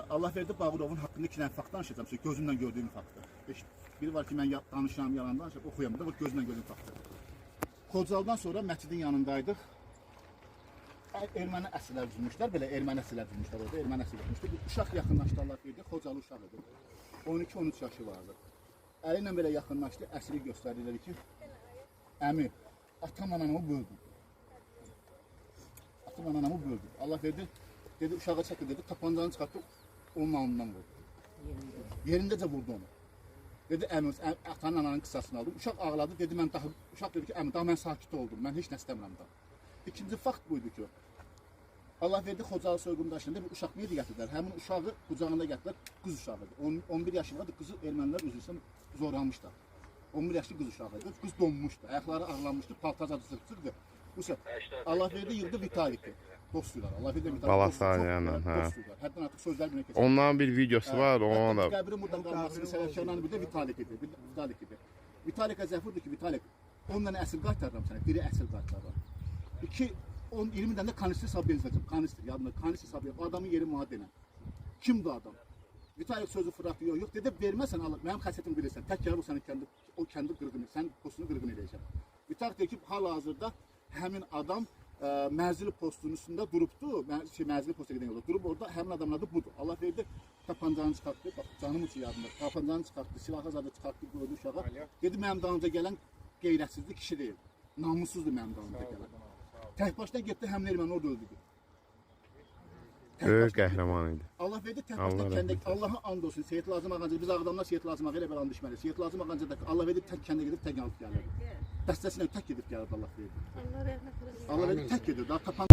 Allahverdi Bağırovun haqqında 2 dənə fakt danışacağam sizə, gözümlə gördüyüm faktı. Biri var ki, mən danışıram, yalan danışıram, oxuyam da, bu gözümlə gördüyüm faktı. Xocalıdan sonra məscidin yanındaydıq. Erməni əsirlər düzmüşlər, belə erməni əsirlər düzmüşlər orada, erməni əsir getmişdi. Bir uşaq yaxınlaşdı Allahverdi, Xocalı uşaq idi. 12-13 yaşı vardı. Əli ilə belə yaxınlaşdı, əsiri göstərdi, dedi ki, əmi, atam anamı böldü. Atam anamı böldü. Allahverdi, dedi uşağa çəkil dedi, tapancanı çıxartdı, onun alnından vurdu. Yerindəcə vurdu onu. Dedi əmi, atanın ananın qisasını aldı. Uşaq ağladı, dedi mən daha, uşaq dedi ki, əmi daha mən sakit oldum, mən heç nə istəmirəm daha. İkinci fakt buydu ki, Allahverdi Xocalı soyqundaşında bir uşaq neydi gətirdilər? Həmin uşağı qucağında gətirdilər, qız uşağı idi. 11 yaşında qızı ermənilər üzr istəyirəm zorlamışlar. 11 yaşlı qız uşağı idi. Qız donmuşdu, ayaqları ağlanmışdı, paltarca cırcırdı. Bu səbəb Allahverdi yığdı Vitaliki. Dostdular. Allahverdi Vitalik. Balasanyanla, hə. Dostdular. Həddən artıq sözlər belə keçir. Onların bir videosu var, ona da. Qəbrin buradan qalmasının səbəbkarlarının biri də Vitalik idi. Vitalik idi. Vitalikə zəfurdur ki, Vitalik 10 dənə əsir qaytarıram sənə, biri əsir qaytarıram. 2 10 20 dənə də kanistr hesab edəcəm. Kanistr yadımda, kanistr hesab edəcəm. Adamın yeri mənə denən. Kimdir adam? Vitalik sözü fırlatdı, yox, yox dedi, verməsən Allah, mənim xəsiyyətimi bilirsən. Tək gəlib o sənin kəndi, o kəndi qırğın, sənin postunu qırğın eləyəcəm. Vitalik deyir ki, hal-hazırda həmin adam mərzili postunun üstündə durubdu, mərzili posta gedən yolda durub orada, həmin adamın adı budur. Allah verdi, tapancanı çıxartdı, bax canım üçün yadımda, tapancanı çıxartdı, silahı zadı çıxartdı, qoydu uşağa. Dedi, mənim dalımca gələn qeyrətsizdir, kişi deyil, namussuzdur mənim dalımca gələn. Tək başına getdi, həmin erməni orada öldürdü. Böyük qəhrəman idi. Allah verdi tək başına kəndə, Allaha and olsun, Seyid Lazım Ağancı, biz Ağdamlar Seyid Lazım Ağa ilə belə and içməliyik. Seyid Lazım Ağancı da Allah verdi tək kəndə gedib tək alıb gəlirdi. Dəstəsinə tək gedib gəlirdi Allah verdi. Allah rəhmət eləsin. Allah verdi tək gedirdi. Daha tapan